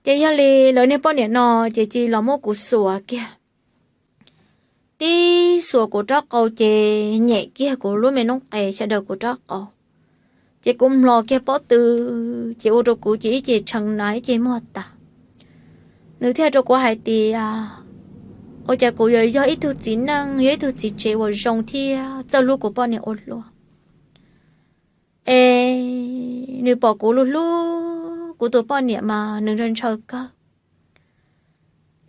Ces yog li lawv niag poj niam no ces cia li los muab kuv xuas kiag, tib xuas kuv rab qau ces nyem kiag kuv lub me noob qes xyaw daws kuv rab qau. Ces kuv mlos kiag pob tw, ces ua rau kuv ces ib ce tshee na ib ce muag tas. Nws thiaj rau kuv hais tias, ua cas kuv yuav yog ib tug txiv neej, yog ib tug txiv tsev uas zoo thiab txawj hlub kuv poj niam ua luaj. Es nws pom kuv hlub hlub kuv tus poj niam mas nws ntshaw ntshaw kawg.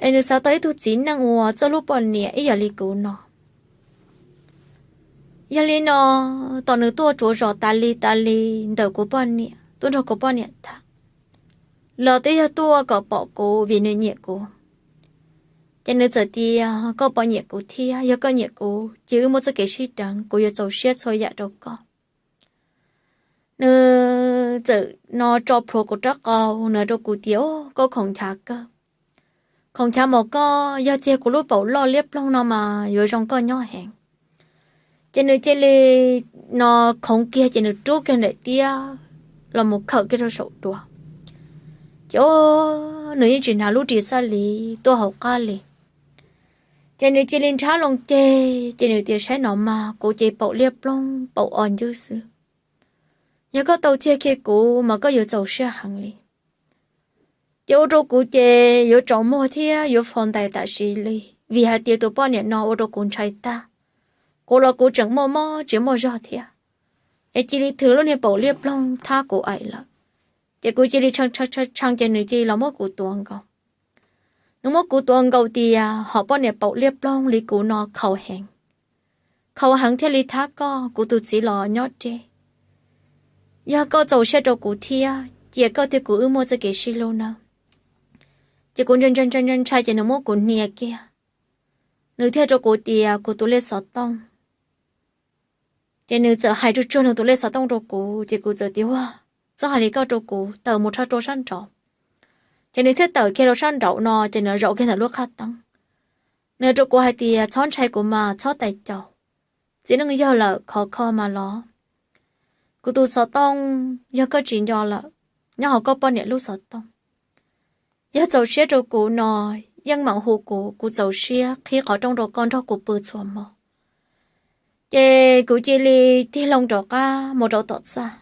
Es nws xav tau ib tug txiv neej uas txawj hlub poj niam ib yam li kuv no. Yog li no, tom nws tuaj tsuav zos tas li tas li ntawm kuv poj niam, tuaj nrog kuv poj niam tham, los twb yog tuaj kom pom kuv vim nws nyiam kuv. Ces nws txawm tias, koj puas nyiam kuv thiab? Yog koj nyiam kuv ces wb muaj txoj kev sib deev, kuv yuav txaus siab txhua yam rau koj. Nws txawm no tso plhuav kuv rab qau, nws rau kuv tias, koj khoom nchav kawg. Khoom nchav mas koj yog txiag kuv lub paum loj liab ploog no mas yuav zoo koj nyob heev. Ces nws cia li no khoov kiag ces nws rub kiag nram tiab los mus khawm kiag rau saum dua. Ces o, nws yeej tsis hnav lub ris xab li tuaj hauv qab li. Ces nws cia li nrhab loo ceg ces nws tias, saib no mas kuv ces paum liab ploog paum o ncwb xwb. Yog koj tau txiag kiag kuv mas koj yuav txaus siab heev li. Ces ua rau kuv ces yuav tsaus muag thiab yuav fo ntais tam sim li, vim hais tias tus poj niam no ua rau kuv ntshai tag. Kuv los kuv tseem muaj mob tsis muaj zog thiab, es cia li thwv lub niag paum liab ploog thab kuv aim lawm. Ces kuv cia li tshee tshee tshee ces nws cia li los muab kuv tuav nkaus. Nws muab kuv tuav nkaus tias, hom poj niam paum liab ploog li kuv no khaus heev, khaus heev thiaj li thab koj, kuv tus txiv los nyob deb. Yog koj txaus siab rau kuv thiab cia koj thiab kuv wb muaj txoj kev sib hlub nawb. Ces kuv ntshai ntshai ntshai ntshai ces nws muab kuv hnia kiag, nws thiaj rau kuv tias, kuv tus lej xov tooj. Ces nws txawm hais tsuag tsuag nws tus lej xov tooj rau kuv ces kuv txawm tias, ua, txhob hais li koj rau kuv, tawm mus rho rau sab nraud. Ces nws thiaj tawm kiag rau sab nraud no ces nws zaum kiag ntawm lub qhab teeb. Nws rau kuv hais tias, txhob ntshai kuv mas txhob tais caus, txiv neej yawg lawm khov kho mas los. Kuv tus xov tooj, yog koj tsis nco lawm, nyob hauv koj poj niam lub xov tooj. Yog txaus siab rau kuv no, yeej meem hu kuv, kuv txaus siab qhib qhov rooj rau koj nrog kuv pw txhua hmo. Ces kuv cia li tig loo rov qab mus rau tom txaj.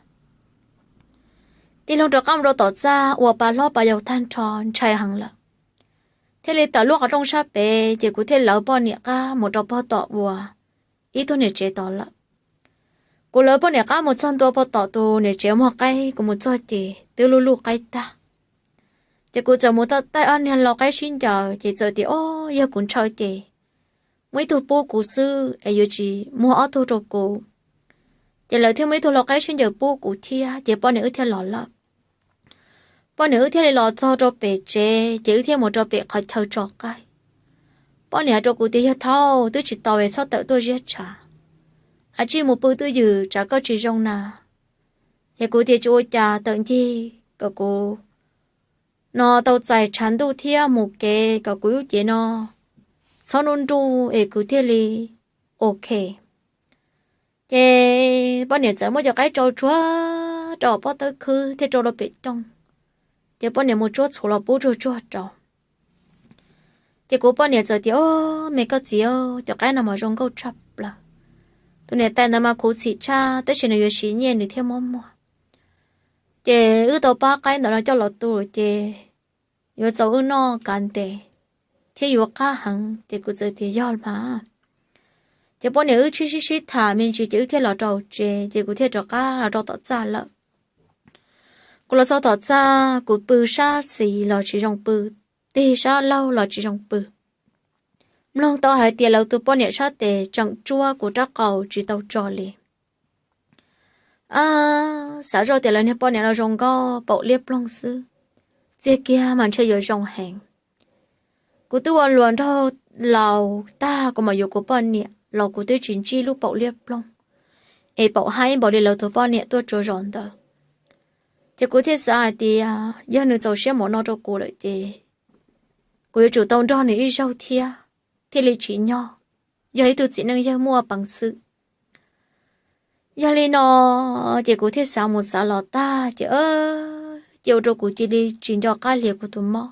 Tig loo rov qab mus rau tom txaj ua pa hlob pa yau tag nrho ntshai heev lawm, thiaj li tawm lub qhov rooj sab pem ces kuv thiaj lawv poj niam qab mus rau pog tom uas ib tug niam tsev tod lawm. Kuv lawv poj niam qab mus txog ntua pog tom tus niam tsev muag qaib, kuv mus txog ces twb luj luj qaib tag. Ces kuv txawm mus taij ob niag lau qaib sib ncaws ces txawm tias, o, yog kuv ntshaw ces muaj ib tug pub kuv xwb es yuav tsis muag ob tug rau kuv. Ces lawv thiaj muaj ib tug lau qaib sib ncaws pub kuv thiab ces poj niam wb thiaj los lawm. Poj niam wb thiaj li los txog rau pem tsev ces wb thiaj mus rau pem qhov chaw tso qaib. Poj niam rau kuv tias, yog thaub twb tsis tau es txhob tawm tuaj ziab tshav, a tsij mus pw twj ywm tsam koj tsis zoo na. Ces kuv tias, tsis ua cas, tawm ncig kom kuv no tau txais tshav ntuj thiab mus kev kom kuv lub cev no txhob nruj nruj es kuv thiaj li ok. Ces poj niam txawm muab cov qaib tsau tsuag rau pob tawb khwb thiab rau rau pem cooj. Ces poj niam mus tsuab txhuv los pub tsuag tsuag rau. Ces kuv poj niam txawm tias, o, me koj txiv, cov qaib no mas zoo nkauj tshaj plaws. Tus niam tais ntawd mas khuv xim tshaj tab sis nws yuav siv nyiaj nws thiaj muab muag. Ces wb tau pab qaib ntawd no coj los tu ces yuav txaus wb noj kav ntes thiab yuav qab heev. Ces kuv txawm tias, yog mas. Ces poj niam wb sib sib sib tham me ntsis ces wb thiaj los rau tsev ces kuv thiaj rov qab los rau tom txaj lawm. Kuv los txog tom txaj kuv pw sab xis los tsis zoo pw, tig sab laug los tsis zoo pw. Mloog tau hais tias lawv tus poj niam sab tes tseem tsuab kuv rab qau tsis tau tso li. A, xav zoj tias lawv niag poj niam no zoo nkauj paum liab ploog xwb, txiag kiag mas ntshe yuav zoo heev. Kuv twb ua luag nraug laus tag kuv mam yuav kuv poj niam los kuv twb tsis ntsib lub paum liab ploog es paum haib npaum li lawv tus poj niam tuaj tsuav zos ntawd. Ces kuv thiaj xav hais tias yog nws txaus siab mus no rau kuv lawm ces kuv yuav tsum tau nrog nws ib zaug thiab, thiaj li tsim nyog yog ib tug txiv neej yawg muaj peev xwm. Yog li no ces kuv thiaj xav mus xav los tag ces ces ua rau kuv cia li tsis nco qab hlias kuv tus mob,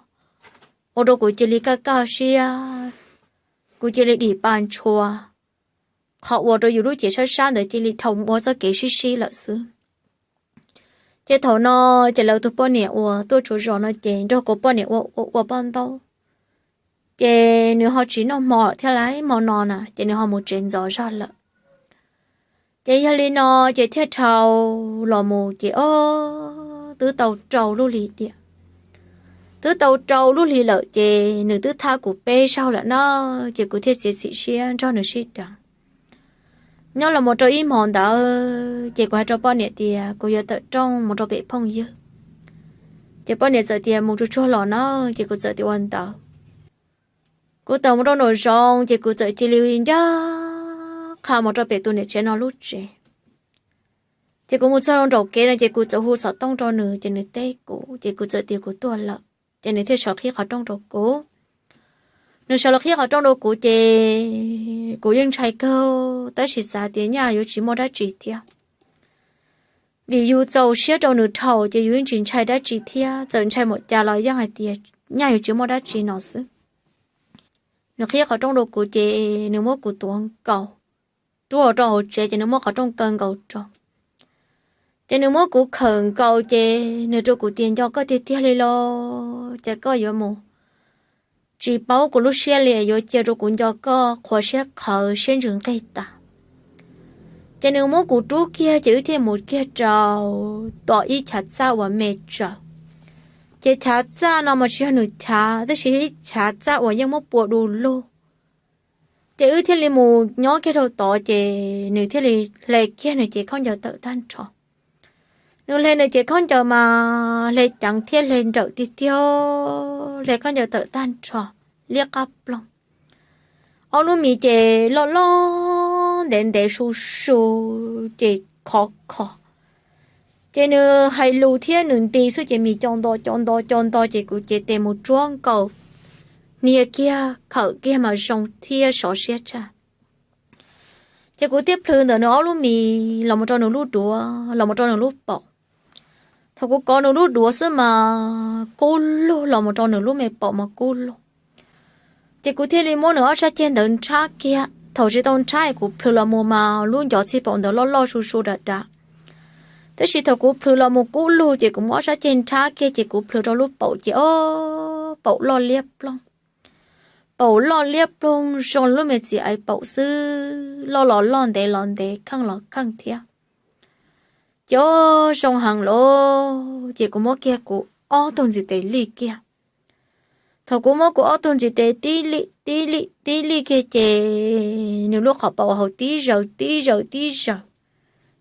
ua rau kuv cia li kaj kaj siab, kuv cia li dim pa ntshua. Qhov uas rau yus lub cev sab sab ntawd cia li dhau mus ua txoj kev sib sib lawm xwb. Ces thaum no ces lawv tus poj niam uas tuaj tsuav zos no ces nrog kuv poj niam ua ua ua poj ntaub, ces nws ho tsis noj hmo lawm thiab lauj, hmo no na ces nws ho mus tsev ntxov zog lawm. Ces yog li no ces thiaj dhau los mus ces ob, twb tau rau lub hli tiam, twb tau rau lub hli lawm ces nws twb thab kuv peb zaug lawm na, ces kuv thiaj txiav txim siab nrog nws sib deev. Nyob los mus rau ib hmo ntawd ces kuv hais rau poj niam tias kuv yuav tawm rooj mus rau pem phooj ywg. Ces poj niam txawm tias mus tsuag tsuag los na, ces kuv txawm tias ua ntawd. Kuv tawm mus rau nraum zoov ces kuv txawm cia li ncaj qha mus rau pem tus niam tsev no lub tsev. Ces kuv mus txog rau nraum kev no ces kuv txawm hu xov tooj rau nws ces nws teb kuv, ces kuv txawm tias kuv tuaj lawm, ces nws thiaj sawv qhib qhov rooj rau kuv. Nws sawv los qhib qhov rooj rau kuv ces kuv yeej ntshai kawg tab sis xav tias nyaj yuav tsis muaj dab tsi thiab. Vim yus txaus siab rau nws dhau ces yus yeej tsis ntshai dab tsi thiab, txawm ntshai mus cas los yeej hais tias nyaj yuav tsis muaj dab tsi no xwb. Nws qhib qhov rooj rau kuv ces nws muab kuv tuav nkaus, rub los rau hauv tsev ces nws muab qhov rooj kaw nkaus rau. Ces nws muab kuv khawm nkaus ces nws rau kuv tias nco koj tiag tiag li los ces koj yuav mus tsis paub kuv lub siab li, yuav cia rau kuv nco koj qhuav siab qhawv siab ntsws nqig tas. Ces nws muab kuv rub kiag ces wb thiaj mus kiag rau tom ib chav txaj uas me tsaws. Ces chav txaj no mas tsis yog nws chav tab sis yog ib chav txaj uas yeej muab pua du lug. Ces wb thiaj li mus nyob kiag rau tod ces nws thiaj li hle kiag nws cev khaub ncaws tawm tag nrho. Nws hle nws cev khaub ncaws mas hle ceev thiab hle nrawm tiag tiag, hle khaub ncaws tawm tag nrho, liab qab ploog. Ob lub mis ces loj loj ntev ntev su su, ces khov kho. Ces nws hais lus thiab nws nti xwb ces mis co nto co nto co nto ces kuv cev tes mus tsuab nkaus, hnia kiag khawm kiag mas zoo thiab sov siab tshaj. Ces kuv thiaj plhws ntawm nws ob lub mis los mus rau nws lub duav los mus rau nws lub paum. Thaum kuv kov nws lub duav xwb mas kub lug los mus rau nws lub me paum mas kub lug. Ces kuv thiaj li muab nws ob sab ceg ntawd nrhab kiag, thaum tsis tau nrhab es kuv plhws los mus mas lub ncov txij paum ntawd loj loj su su dav dav. Tab sis thaum kuv plhws los mus kub lug ces kuv muab ob sab ceg nrhab kiag ces kuv plhws rau lub paum ces ob paum loj liab ploog. Paum loj liab ploog zoo li lub me txiv aiv paum xwb, loj los loj ntev los ntev kheej los kheej thiab. Ces ob zoo heev lawm ces kuv muab kiag kuv ob tug ntxiv tes lij kiag. Thaum kuv muab kuv ob tug ntxiv tes tib lij tib lij tib lij kiag ces nws lub qhov paum hauv tib zaws tib zaws tib zaws.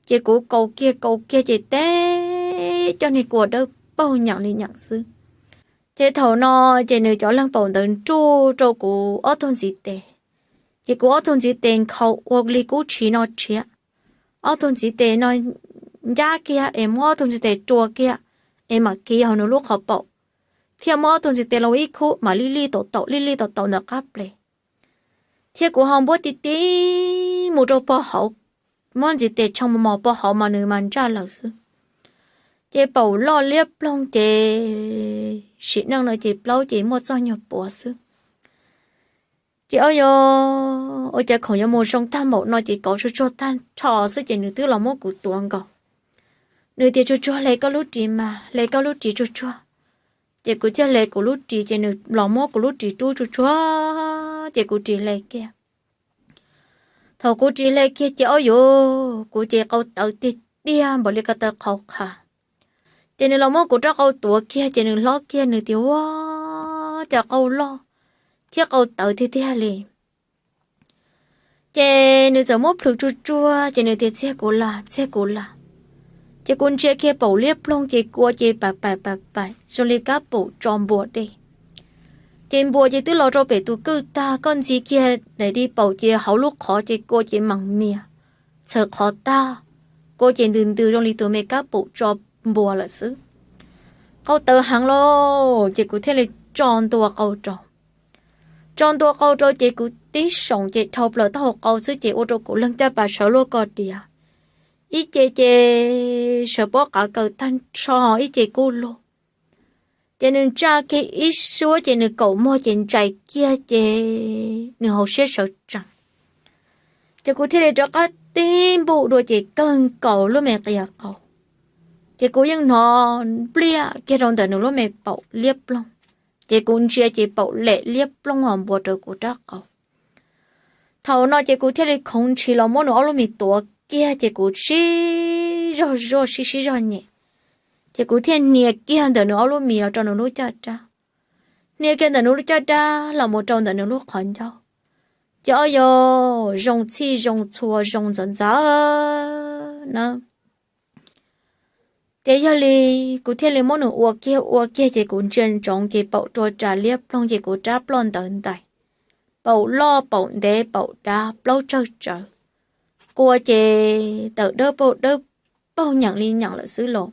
Ces kuv kaus kiag kaus kiag ces teb coj niag kua dawb paug nyeem li nyeem xwb. Ces thaum no ces nws cov leeg paum ntawd nruj rau kuv ob tug ntxiv tes. Ces kuv ob tug ntxiv tes nkhaus ua li kub tshiv no tshiav. Ob tug ntxiv tes no ncab kiag es muab ob tug ntxiv tes rua kiag es mam kiv hauv nws lub qhov paum, thiab muab ob tug ntxiv tes los ib khub mam lij lij taum taum lij lij taum taum ntawm qab ples. Thiab kuv ho npuab ti ti mus rau pog hauv, muab ntxiv tes tshee mos mos pog hauv mas nws mas ntsaj lawm xwb. Ces paum loj liab ploog ces sim neej no ces plaub ces muaj txoj nyuag puav xwb. Ces ob yog ua cas khoom yuav mus zoo tag npaum no ces kov tsuag tsuag tag nrho xwb ces nws twb los muab kuv tuav nkaus. Nws tias tsuag tsuag hle koj lub ris mas, hle koj lub ris tsuag tsuag. Ces kuv thiaj hle kuv lub ris ces nws los muab kuv lub ris rub tsuag tsuag ces kuv ris hle kiag. Thaum kuv ris hle kiag ces ob yus, kuv ces qau tawv tiag tiag npaum li ko taw qhauv qha. Ces nws los muab kuv rab qau tuav kiag ces nws hlob kiag nws tias ua cas qau loj thiab qau tawv tiag tiag li. Ces nws txawm muab plhws tsuag tsuag ces nws tias txiag kuv las, txiag kuv las. Ces kuv ntsia kiag paum liab ploog ces kua ces pam pam pam pam zoo li kab paum tso npua dej. Ces npua ces twb los rau pem tus kwj tag, koj ntxi kiag daim di paum ces hauv lub qhov ces kua ces meem mias, txhawm qhov tag, kua ces ntws ntws zoo li tus me kab paum tso npua lawm xwb. Qau tawv heev lauj, ces kuv thiaj li tso ntua qau rau. Tso ntua qau rau ces kuv tib soom ces dhau plaws taub hau qau xwb ces ua rau kuv leeg caj pas sawv luaj ko diav. Ib ce ces sawv pob qav kaws tag nrho, ib ce kub lug. Ces nws ntsaj kiag ib suab ces nws kaum muag ces ntsais kiag ces nws hauv siab sawv tsees. Ces kuv thiaj li rov qab tib npuj dua ces kawg nkaus lub me qias qau. Ces kuv yeej hnov npliaj kiag rau ntawm nws lub me paum liab ploog. Ces kuv ntsia ces paum lem liab ploog os npuav rau kuv rab qau. Thaum no ces kuv thiaj li khoov ntshis los muab nws ob lub mis tuav kiag ces kuv sib zog zuaj sib sib zog nyem. Ces kuv thiaj hnia kiag ntawm nws ob lub mis los rau nws lub caj dab, hnia kiag ntawm nws lub caj dab los mus rau ntawm nws lub qhov ncauj. Ces ob yog zoo txhij zoo txhua zoo ntxaws ntxaws na. Ces yog li kuv thiaj li muab nws ua kiag ua kiag ces kuv ntsia ntsoov ces paum rua ras liab ploog ces kuv rab ploj ntawv ntais. Paum loj paum ntev paum dav plaub tsawg tsawv. Kua ces tawm dawb paug dawb paug nyeem li nyeem lawm xwb los.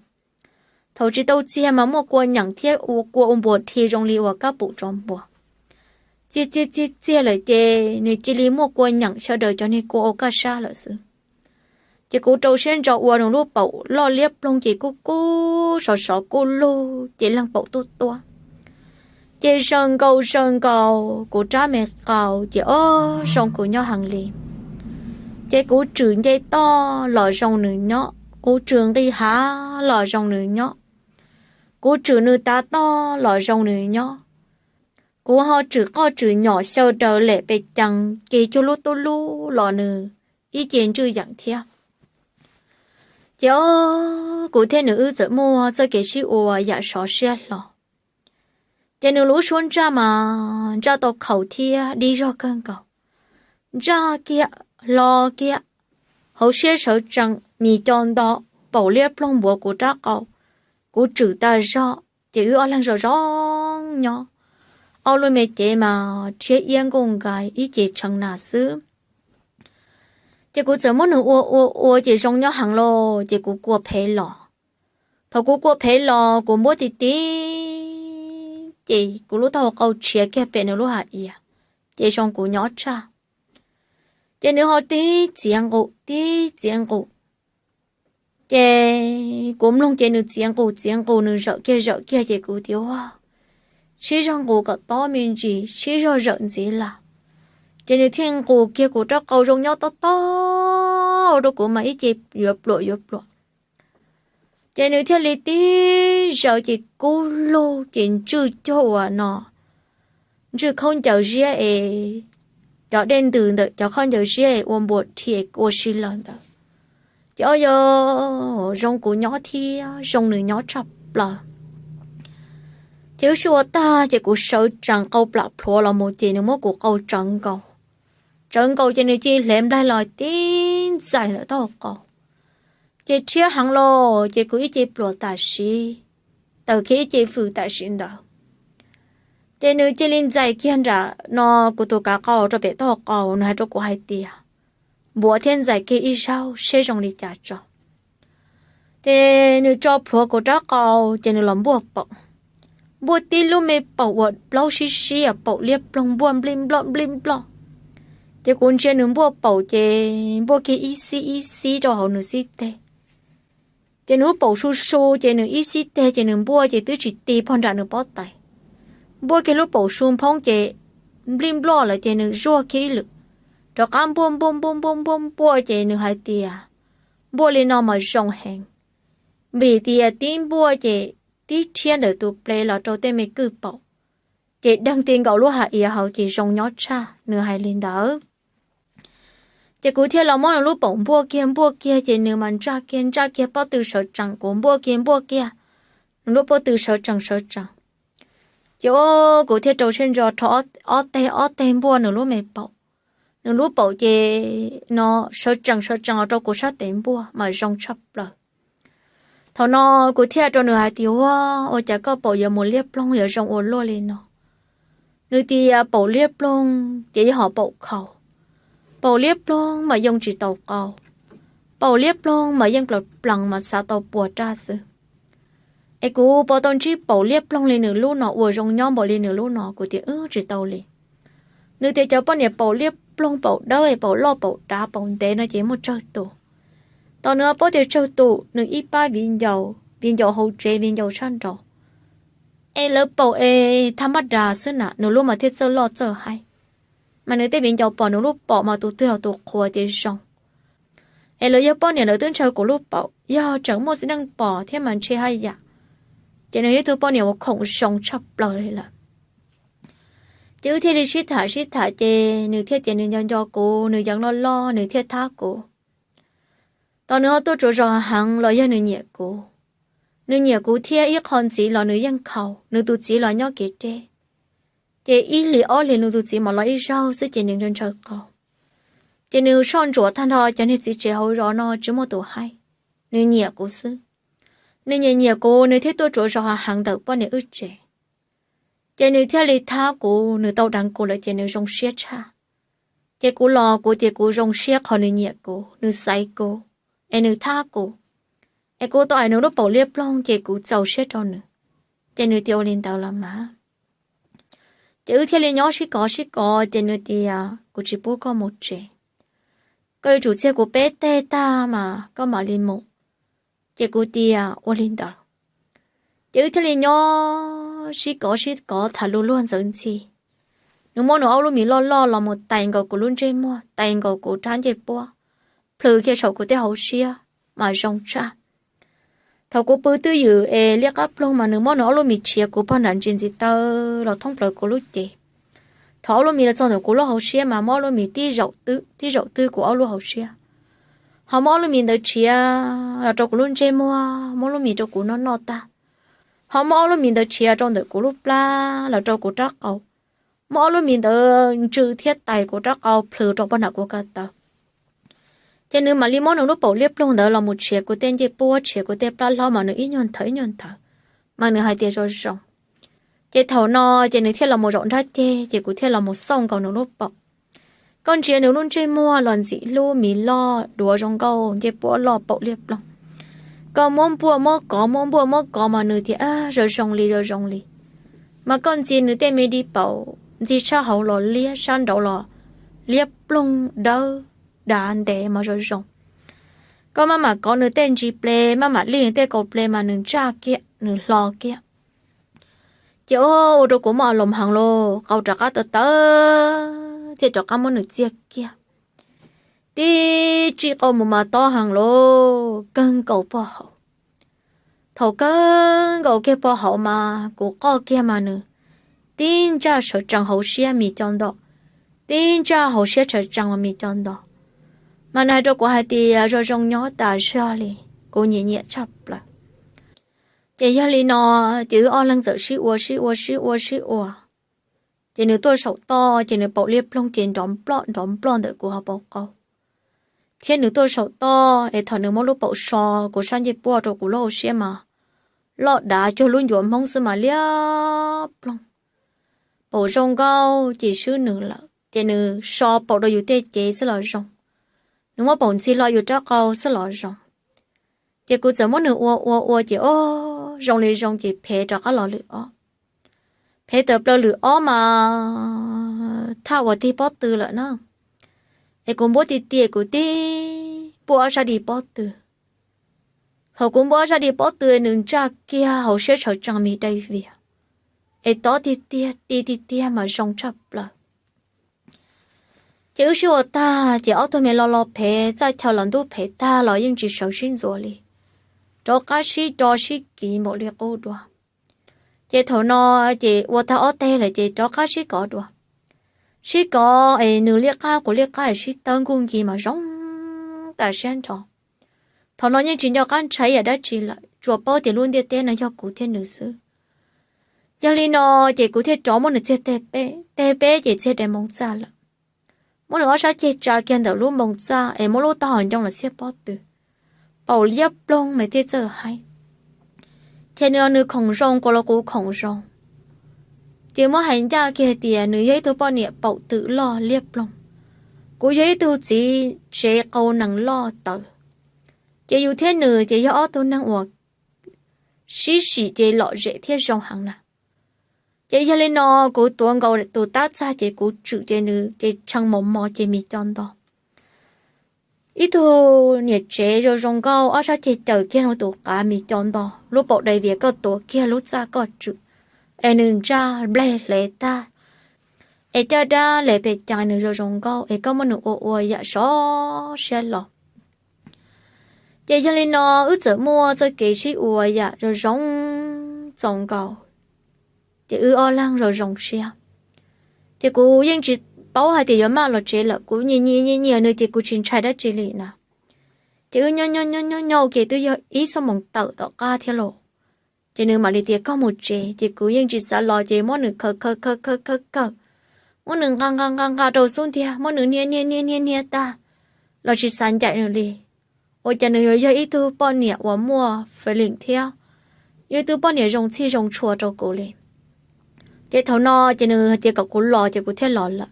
Thaum tsis tau txiag mas muaj kua nyeem thiab ua kua ua npuas dhi zoo li uas kab pum tsov npuas. Txiag txiag txiag txiag lawm ces nws cia li muaj kua nyeem sawv daws cov niag kua ua kaj sab lawm xwb. Ces kuv rau siab ntso ua nws lub paum loj liab ploog ces kub kub sov sov kub lug ces leeg paum tuab tuab. Ces zaws nkaus zaws nkaus kuv rab me qau ces ob zoo kuv nyob heev li. Ces kuv tsom nce toj los zoo nws nyob, kuv tsom nqis hav los zoo nws nyob, kuv tsom nws tav toj los zoo nws nyob, kuv ho tsom qoj tsom nyom xyaw daws lem pes cees ces cuag lub tub lub los nws ib ce ntswj yeem thiab. Ces ob kuv thiab nws wb txawm muaj txoj kev sib ua yam sov siab hlo. Ces nws lub suab ntsaj mas ntsaj tau khaus thiab dig zog kawg nkaus. Ntsaj kiag, hlo kiag, hauv siab sawv tsees, mis co nto, paum liab ploog npuav kuv rab qau, kuv tsom tag zog ces wb ob leeg zoo zoo nyob. Ob lub me cev mas rhiab iab nkuj nkais ib ce tshee nas xwb. Ces kuv txawm muab nws ua ua ua ces zoo nyob heev lauj, ces kuv kua phev los. Thaum kuv kua phev los kuv npuab ti ti ces kuv lub taub hau qau tshiav kiag pem nws lub hais iav, ces zoo kuv nyob tshaj. Ces nws ho tib txiav nqus tib txiav nqus. Ces kuv mloog ces nws txiav nqus txiav nqus nws zawm kiag zawm kiag ces kuv tias ua, sib zog nqus kom tob me ntsis sib zog zawm ntxiv lawm. Ces nws thiaj nqus kiag kuv rab qau zoo nyob tob tob rau kuv mas ib ce yuav pluam yuav pluam. Ces nws thiaj li tib zaws ces kub lug ces ntswj cuag uas no, ntswj khaub ncaws ziab es, cov dej ntws ntawm cov khaub ncaws ziab es ua npuas dhi es ua si lawm ntawd. Ces ob yog zoo kuv nyob thiab zoo nws nyob tshaj plaws. Ces wb sib ua tag ces kuv sawv tsees qau plam plhuav los mus ces nws muab kuv qau tsawv nkaus. Tsawv nkaus ces nws cia li hle nplaig los tib ntxais ntawm taub hau qau. Ces rhiab heev los ces kuv ib ce pluam tam sim, tawm kiag ib ce fwm tam sim ntawd. Ces nws cia li ntxais kiag nram no kuv tus kav qau rau pem taub hau qau, nws hais rau kuv hais tias, npuav thiab ntxais kiag ib zaug seb zoo li cas tso. Ces nws tso plhuav kuv rab qau ces nws los npuaj paum. Npuaj tib lub me paum uas plaub sib sib paum liab ploog npuaj nplij nploj nplij nploj. Ces kuv ntsia nws npuaj paum ces npuaj kiag ib xib ib xib rau hauv nws xib teg. Ces nws lub paum su su ces nws ib xib teg ces nws npuaj ces twb tsis ti pog nram nws pob tais. Npuaj kiag lub paum su nphoob ces nplij nploj lawm ces nws zuaj kiag ib lwm, rov qab npuaj npuaj npuaj npuaj npuaj npuaj ces nws hais tias, npuaj li no mas zoo heev, vim tias tib npuaj ces tib rhiab ntawm tus ple los rau tej me kwj paum, ces deeg ti nkaus lub hais iav hauv ces zoo nyob tshaj, nws hais li ntawd. Ces kuv thiaj los muab nws lub paum npuaj kiag npuaj kiag ces nws mas ntsaj kiag ntsaj kiag pob tw sawv tsees, kuv npuaj kiag npuaj kiag, nws lub pob tw sawv tsees sawv tsees. Ces kuv thiaj rau siab ntso rho ob teg ob teg npuaj nws lub me paum. Nws lub paum ces no sawv tsees sawv tsees los rau kuv sab tes npuaj mas zoo tshaj plaws. Thaum no kuv thiaj rau nws hais tias, ua, ua cas koj paum yuav mus liab ploog yuav zoo ua luaj li no? Nws tias paum liab ploog ces yog hom paum khaus, paum liab ploog mas yoo tsis tau qau, paum liab ploog mas yeej plaws plees mas xav tau puas raj xwb. Es kuv puas tau ntsib paum liab ploog li nws lub no uas zoo nyob npaum li nws lub no? Kuv tias, wb tsis tau li. Nws tias cov poj niam paum liab ploog paum dawb es paum loj paum dav paum ntev no ces muaj tsawg tus. Tau nws paub tias tsawg tus, nws ib pab viv ncaus, viv ncaus hauv tsev viv ncaus sab nraud. Es lawv paum es thaj mab das xwb na, nws lub mas thiaj txawj loj txawj haib. Mas nws tej viv ncaus pom nws lub paum mas tus twg los tus qhuas ces zoo. Es lawv yog poj niam lawv twb ntshaw kuv lub paum, yog tseem muaj txiv neej pom thiab mas ntshe haj yam. Ces nws yog ib tug poj niam uas khoom zoo tshaj plaws li lawm. Ces wb thiaj li sib tham sib tham ces nws thiaj tias nws nco nco kuv, nws yeev loj loj nws thiaj thab kuv. Tos nws ho tuaj tsuav zog heev los yog nws nyiam kuv. Nws nyiam kuv thiab ib qho ntxiv los nws yeej khaus, nws tus txiv los nyob kev deb. Ces ib hlis ob hlis nws tus txiv mam los ib zaug xwb ces nws ntshaw ntshaw qau. Ces nws soj ntsuam tag nrho cov niag txiv tsev hauv zos no tsis muaj tus haib. Nws nyiam kuv xwb. Nws nyiam nyiam kuv nws thiaj tuaj tsuav zog heev ntawm poj niam wb tsev. Ces nws thiaj li thab kuv, nws tau deev kuv lawm ces nws zoo siab tshaj. Ces kuv los kuv tias kuv zoo siab qhov nws nyiam kuv, nws xaiv kuv, es nws thab kuv, es kuv tau ais nws lub paum liab ploog ces kuv txaus siab rau nws. Ces nws tias ua li ntawd los mas. Ces wb thiaj li nyob sib kov sib kov ces nws tias kuv tsis pub koj mus tsev, koj yuav tsum txiag kuv peb teg tag mas koj mam li mus. Ces kuv tias ua li ntawd. Ces wb thiaj li nyob sib kov sib kov tham lus luag ntxawv ntxhi. Nws muab nws ob lub mis loj loj los mus tais nkaus kuv lub ntsej muag, tais nkaus kuv rab ncej puab, plhws kiag saum kuv tej hauv siab mas zoo tshaj. Thaum kuv pw twj ywm es liab qab ploog mas nws muab nws ob lub mis tshiav kuv pog nram ntsis ntxiv taw los thoob plaws kuv lub cev. Thaum ob lub mis los txog ntawm kuv lub hauv siab mas muab ob lub mis tib zaum twb, tib zaum twb kuv ob lub hauv siab. Ho muab ob lub mis ntawd tshiav los rau kuv lub ntsej muag, muab lub mis rau kuv noj noj tag. Ho muab ob lub mis ntawd tshiav rau ntawm kuv lub plab los rau kuv rab qau. Muab ob lub mis ntawd ntsw thiab tais kuv rab qau plhws rau poj nram kuv ko taw. Ces nws mam li muab nws lub paum liab ploog ntawd los mus tshiav kuv tej ncej puab, tshiav kuv tej plab hlob mas nws ib nyuag nthawv ib nyuag nthawv, mas nws hais tias zoo zoo. Ces thaum no ces nws thiaj los mus zaum nrab ceg, ces kuv thiaj los mus xauj nkaus nws lub paum. Koj ntsia nws lub ntsej muag los ntxim hlub, mis loj, duav zoo nkauj, ncej puab loj, paum liab ploog. Koj muab npuaj muab kov, muab npuaj muab kov mas nws tias zoo zoo li zoo zoo li. Mas koj ntxi nws tej me di paum, ntxi sab hauv los liab, sab nraud los liab ploog dawb dav ntev mas zoo zoo. Koj maj mam kov nws tej ntsis ple, maj mam lij nws tej kaus ple mas nws ntsaj kiag, nws hlo kiag. Ces ua rau kuv muaj a loos heev lauj, qau rov qab tawv tawv thiaj rov qab muab nws txiag kiag. Tib tsij qau mus mas tob heev lauj, kawg nkaus pog hauv. Thaum kawg nkaus kiag pog hauv mas kuv qoj kiag mas nws tib ntsaj sawv tsees hauv siab mis co nto, tib ntsaj hauv siab sawv tsees mas mis co nto. Mas nws hais rau kuv hais tias zoo zoo nyob tas zog li, kuv nyiam nyiam tshaj plaws. Ces yog li no, ces wb ob leeg txawm sib ua sib ua sib ua sib ua. Ces nws tuaj saum toj ces nws paum liab ploog ces nrov nploj nrov nploj ntawm kuv hauv paus qau. Thiab nws tuaj saum toj es thaum nws muab lub paum so kuv sab ncej puab rau kuv lub hauv siab mas loj dav cuag lub ncuav Hmoob xwb mas liab ploog. Paum zoo nkauj ces swb nws lawm ces nws so paum rau yus tej cev xwb los zoo. Nws muab paum ntxhi hlo yus rab qau xwb los zoo. Ces kuv txawm muab nws ua ua ua ces o, zoo li zoo ces phev rov qab los lwm ob. Phev tawm plaws lwm ob mas thaj uas tig pob tw lawm na. Es kuv npuab ti ti kuv tib npuaj ob sab di pob tw. Thaum kuv npuaj ob sab di pob tw nws ntsaj kiag hauv siab sawv tsees mis dai vias, es tob tiag tiag ti tiag tiag mas zoo tshaj plaws. Ces wb sib ua tag ces ob tug me lo lo phev, txaj chaw los ntub phev tag los yeej tsis sawv sib ntxuav li, rov qab sib do sib kiv npaum li qub dua. Ces thaum no ces ua tag ob teg lawm ces rov qab sib kov dua. Sib kov es nws liab qab kuv liab qab es sib tawb nkuj nki mas zoo tas siab nrho. Thaum no yeej tsis nco qab ntshai yam dab tsi lawm, tsuas paub tias lub ntiaj teb no yog kuv thiab nws xwb. Yog li no ces kuv thiaj rov muab nws txiag teg peb, teg peb ces txiag dai moo txaj lawm. Muab nws ob sab ceg tsa kiag ntawm lub moo txaj es muab lub taub hau ncoo los txhiab pob tw, paum liab ploog mas thiaj txawj haib. Ces nws los nws khoom zoo, kuv los kuv khoom zoo. Ces muab hais ncaj kiag tias nws yog ib tug poj niam paum twm loj liab ploog, kuv yog ib tug txiv tsev qau nees loj tawv. Ces yus thiab nws ces yog ob tug neeg uas sib sim ces lom zem thiab zoo heev na. Ces yog li no kuv tuav nkaus tus tab txag ces kuv tswm ces nws ces tshee mos mos ces mis co nto. Ib tug niam tsev zoo zoo nkauj ob sab ceg cawm kiag lub tus qav mis co nto, lub paum dai vias koj tuav kiag lub txaj koj tswm, es nws ntsaj nplej hle tag, es caj dab le pes cas nws zoo zoo nkauj es koj muab nws ua ua yam sov siab los. Ces yog li no wb txawm muaj txoj kev sib ua yam zoo zoo txaus nkaus, ces wb ob leeg zoo zoo siab. Ces kuv yeej tsis paub hais tias yuav maj los tsev lawm, kuv nyiam nyiam nyiam nyiam nws ces kuv tsis ntshai dab tsi li na. Ces wb nyob nyob nyob nyob ces twb yog ib xuab moos tawm tom qab thiab lauj. Ces nws mam li tias koj mus tsev, ces kuv yeej tsis xav los ces muab nws khaws khaws khaws khaws khaws khaws, muab nws nqa nqa nqa nqa rau xub ntiag, muab nws hnia hnia hnia hnia hnia tag los tsis xav ncaim nws li. Ua cas nws yuav yog ib tug poj niam uas muaj feeling thiab yog ib tug poj niam zoo txhij zoo tshua rau kuv li. Ces thaum no ces nws hais tias kom kuv los ces kuv thiaj los lawm.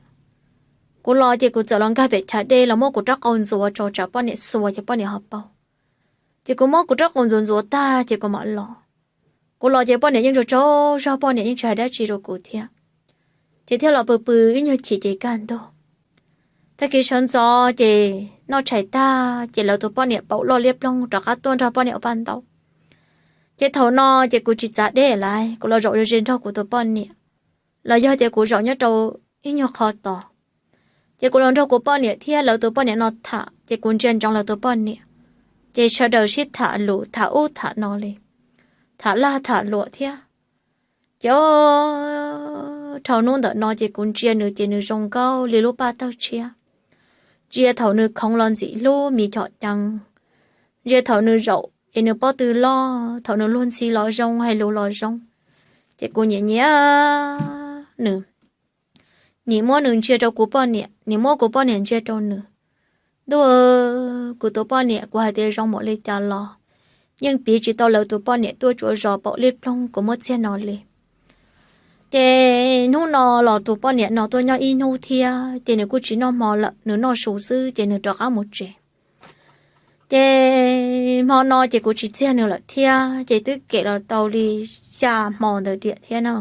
Kuv los ces kuv txawm los nkag pem chav dej los muab kuv rab qau ntxuav tso tsam poj niam xuas ces poj niam ho paub. Ces kuv muab kuv rab qau ntxuav ntxuav tag ces kuv mam los. Kuv los ces poj niam yeej tsaug tsaug zog, poj niam yeej tsis hais dab tsi rau kuv thiab. Ces thiaj los pw pw ib nyuag chim ces kaj ntug. Tag kis sawv ntxov ces noj tshais tag ces lawv tus poj niam paum loj liab ploog rov qab tuaj nrog poj niam ua paj ntaub. Ces thaum no ces kuv tsis txav deb lawm, kuv los zaum ze nrog kuv tus poj niam, los yog tias kuv zaum nyob rau ib nyuag qho tos. Ces kuv los nrog kuv poj niam thiab lawv tus poj niam no tham, ces kuv ntsia ntsoov lawv tus poj niam, ces sawv daws sib tham lus tham ub tham no li, tham lag tham luam thiab. Ces o, dhau hnub ntawm no ces kuv ntsia nws ces nws zoo nkauj li lub paj tawg tshiab. Ntsia thaum nws khoov los ntxim hlub mis chom ceev, ntsia thaum nws zaum es nws pob tw loj, thaum nws luag ntxhi los zoo hais lus los zoo. Ces kuv nyiam nyiam nws, nim muab nws ntsia rau kuv poj niam, nim muab kuv poj niam ntsia rau nws. Ntuj, kuv tus poj niam kuv hais tias zoo npaum li cas los yeej piv tsis tau lawv tus poj niam tuaj tsuav zos paum liab ploog kuv muab txiag no li. Ces hnub no los tus poj niam no tuaj nyob ib hnub thiab ces nws kuj tsis noj hmo lawm, nws noj su xwb ces nws rov qab mus tsev. Ces hmo no ces kuv tsis txiag nws lawm thiab ces twb kem los tau li xya hmo ntawd diam thiab na.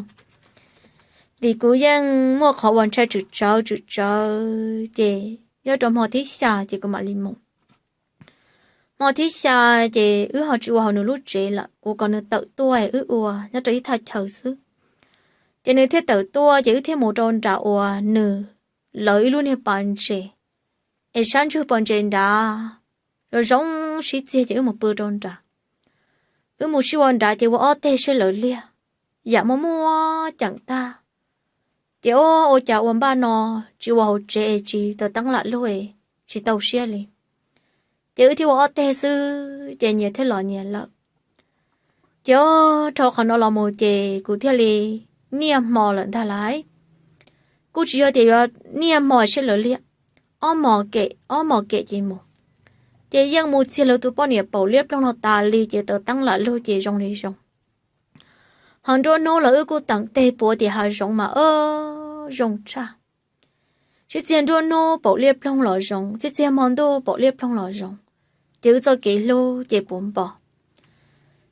Vim kuv yeej muaj qhov uas ntshai tswm tsawv tswm tsawv ces nyob rau hmo thib xya ces kuv mam li mus. Hmo thib xya ces wb ho tsis ua hauv nws lub tsev lawm, kuv kom nws tawm tuaj wb ua nyob rau ib thaj chaw xwb. Ces nws thiaj tawm tuaj ces wb thiaj mus rau nram uas nws, lawv ib lub niag pas ntses, es sab ntswg pas ntses nrad zoo zoo sib txiag ces wb mus pw rau nrad. Wb mus sib ua nrad ces ua ob teg sib lawv liag, yam muaj muaj ceem tag. Ces ua, ua cas ua npaj no tsis ua hauv tsev es tsis taws teeb lam lug es tsis tau siab li. Ces wb thiaj ua ob teg xwb ces nyias thiaj los nyias lawm. Ces o, dhau qhov no los mus ces kuv thiaj li niaj hmo lawm ntag lauj. Kuj tsis yog tias yuav niaj hmo sib lawv liag, ob hmos kem ob hmos kem ces mus. Ces yeej mus txiag lawv tus poj niam paum liab ploog no tas li ces taws teeb lam lug ces zoo li zoo. Ho nruab hnub los wb kuj teem teg puav tim hav zoov mas o, zoo tshaj. Sib txiag nruab hnub paum liab ploog los zoo, sib txiag hmo ntuj paum liab ploog los zoo, ces wb txoj kev hlub ces puv npo.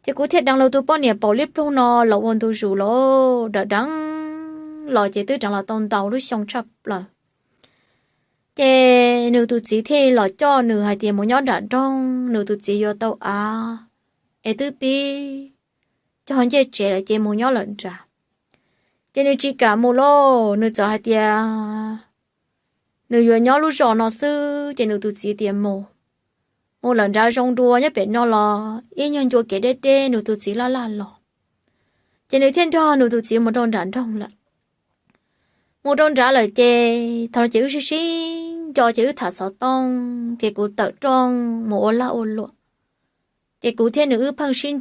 Ces kuv thiaj deev lawv tus poj niam paum liab ploog no los ua ntu zus los deev deev los ces twb deev los tau ntau lub xyoo tshaj plaws. Ces nws tus txiv thiaj los coj nws hais tias mus nyob nram nroog, nws tus txiv yuav tau av es twb pib cog ncej tsev lawm ces mus nyob lawm nrad. Ces nws tsis kam mus lauj, nws txawm hais tias nws yuav nyob lub zos no xwb, ces nws tus txiv tias mus, mus lawm nrad zoo dua, nyob pem no los ib nyuag ncua kev deb deb, nws tus txiv laj laj los. Ces nws thiaj nrog nws tus txiv mus rau nram nroog lawm. Mus rau nrad lawm ces thaum no ces wb sib sib nco ces wb tham xov tooj, ces kuv tawm rooj mus ua lag ua luam. Ces kuv thiab nws wb pheej sib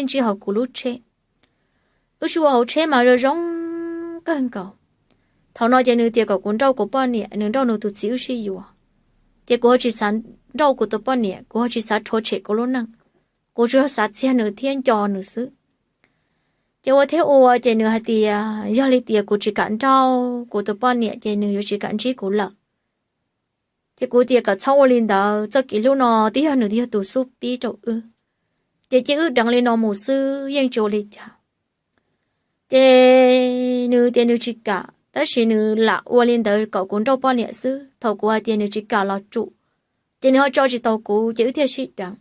ntsib hauv kuv lub tsheb. Wb sib ua hauv tsheb mas zoo zoo kawg nkaus. Thaum no ces nws tias kom kuv nrauj kuv poj niam, nws nrauj nws tus txiv wb sib yuav. Ces kuv ho tsis xav nrauj kuv tus poj niam, kuv ho tsis xav rhuav tshem kuv lub neej, kuv tsuas yog xav txiag nws thiab nco nws xwb. Ces ua thiab ua ces nws hais tias yog li tias kuv tsis kam nrauj kuv tus poj niam ces nws yuav tsis kam ntsib kuv lawm. Ces kuv tias kom txhob ua li ntawd, txoj kev hlub no twb yog nws yog tus xub pib rau wb, ces cia wb deev li no mus xwb yeej tsis ua li cas. Ces nws tias nws tsis kam, tab sis nws lam ua li ntawd kom kuv nrauj poj niam xwb. Thaum kuv hais tias nws tsis kam los tsum, ces nws ho tso tsis tau kuv, ces wb thiaj sib deev.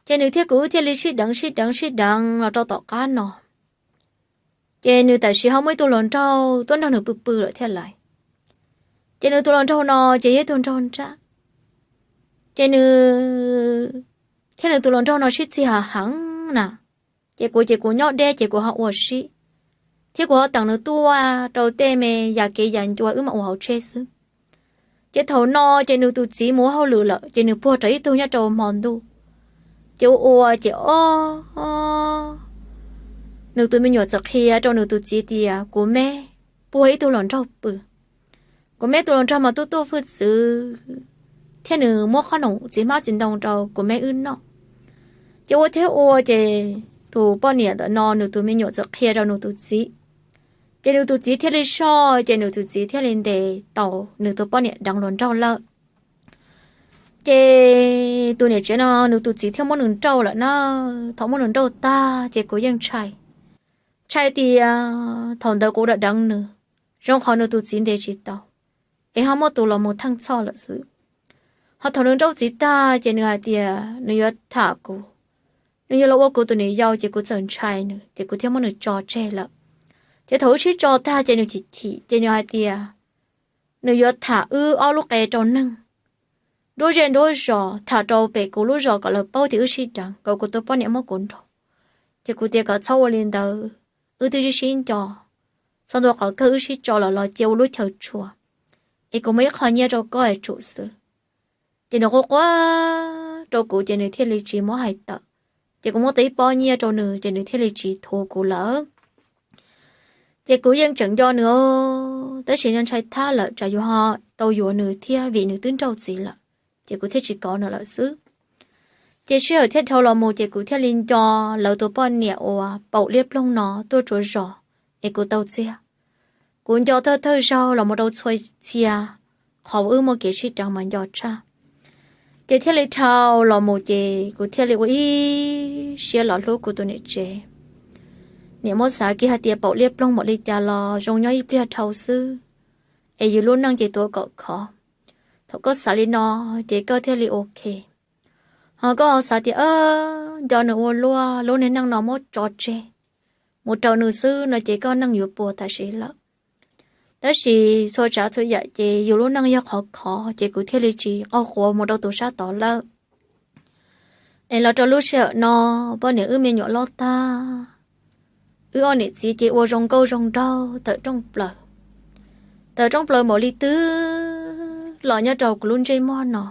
Ces nws thiab kuv wb thiaj li sib deev sib deev sib deev los rau tom qab no. Ces nws tam sim ho muaj ib tug hluas nraug tuaj nrog nws pw pw lawm thiab lais. Ces nws tus hluas nraug no ces yog ib tug nraug nrab, ces nws thiab nws tus hluas nraug no sib txig heev heev na. Ces kuv ces kuv nyob deb ces kuv ho ua siab, thiab kuv ho teem nws tuaj rau tej me yam kev yam ncua wb mam ua hauv tsheb xwb. Ces thaum no ces nws tus txiv mus ua hauj lwm lawm ces nws puag rawv ib tug nyob rau hmo ntuj. Ces ua ua ces o, nws tus me nyuam txawm qhia rau nws tus txiv tias kuv me puag ib tug hluas nraug pw. Kuv me tus hluas nraug mas tub tuaj hwj txwv, thiab nws muab qhob noom txiv hmab txiv ntoo rau kuv me wb noj. Ces ua thiab ua ces tus poj niam ntawm no nws tus me nyuam txawm qhia rau nws tus txiv. Ces nws tus txiv thiaj li soj, ces nws tus txiv thiaj li ntes tau nws tus poj niam deev hluas nraug lawm. Ces tus niam tsev no nws tus txiv thiaj muab nws nrauj lawm na. Thaum muab nws nrauj tag ces kuv yeej ntshai, ntshai tias thaum ntawd kuv ua deev nws, zoo qhov nws tus txiv ntes tsis tau, es ho muaj tus los mus theej txhoj lawm xwb. Ho thaum nws nrauj txiv tag ces nws hais tias nws yuav tham kuv, nws yuav los ua kuv tus niam yau, ces kuv txawm ntshai nws ces kuv thiaj muab nws tso tseg lawm. Ces thaum wb sib tso tag ces nws chim chim ces nws hais tias nws yuav tham wb ob lub qe rau neeg, nruab zej nruab zos, tham rau pem kuv lub zos kom lawv paub tias wb sib deev, kom kuv tus poj niam muab kuv nrauj. Ces kuv tias kom txhob ua li ntawd, wb twb sib sib nco, txog ntua qhov kawg wb sib tso lawm los cia ua lub chaw tshua, es kuv muab ib qho nyiaj rau koj es tsum xwb. Ces nws quaj quaj rau kuv ces nws thiaj li tsis muab hais tawm. Ces kuv muab tau ib pob nyiaj rau nws ces nws thiaj li tsis thuav kuv lawm. Ces kuv yeej tseem nco nws, tab sis nws ntshai thab lawm, tsam yus ho tau yuav nws thiab vim nws twb nrauj txiv lawm, ces kuv thiaj tsis kov nws lawm xwb. Ces sij hawm thiaj dhau los mus ces kuv thiaj li nco lawv tus poj niam uas paum liab ploog no tuaj tsuav zos, es kuv tau txiag. Kuv nco thawj thawj zaug los mus rau txhua txhia qhov wb muaj kev sib deev mas nco tshaj. Ces thiaj li dhau los mus ces kuv thiaj li ua ib siab los hlub kuv tus niam tsev. Niam muab xav kiag hais tias paum liab ploog npaum li cas los zoo nyob ib pliag dhau xwb, es yus lub neej ces tuav kom khov. Thaum koj xav li no ces koj thiaj li ok. Ho koj ho xav tias nco nws ua luaj, lub niag neej no muab tso tseg mus raws nws xwb no ces koj neej yuav puas tam sim lawm. Tab sis txhua tsav txhua yam ces yus lub neej yog qhov khov ces kuv thiaj li tsis qaug quav mus rau tus sab tod lawm. Es los rau lub sij hawm no, poj niam wb me nyuam loj tag, wb ob niam txiv ces ua zoo nkauj zoo nraug tawm rooj plaws, tawm rooj plaws npaum li twg los nyob rau kuv lub ntsej muag no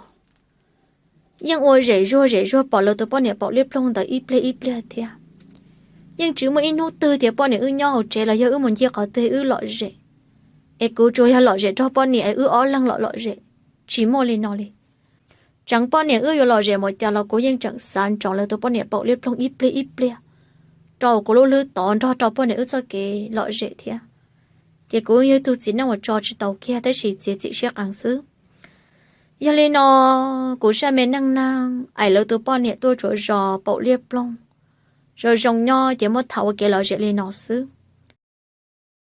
yeej ua zem zuag zem zuag pom lawv tus poj niam paum liab ploog ntawd ib pliag ib pliag thiab. Yeej tsis muaj ib hnub twg tias poj niam wb nyob hauv tsev los yog wb mus ncig qhov twg wb lom zem, es kuv tsuas yog lom zem rau poj niam es wb ob leeg los lom zem, tsis muaj li no li. Tseev poj niam wb yuav lom zem npaum cas los kuv yeej tseem xav ntsoov lawv tus poj niam paum liab ploog ib pliag ib pliag rau kuv lub hlwb tod nrog rau poj niam wb txoj kev lom zem thiab. Ces kuv yog ib tug txiv neej uas tso tsis tau kiag tab sis txiav txim siab qees xwb. Yog li no, kuv zaj me neej neeg aim lawv tus poj niam tuaj tsuav zos paum liab ploog, zoo zoo nyob ces muab tham ua kev lom zem li no xwb.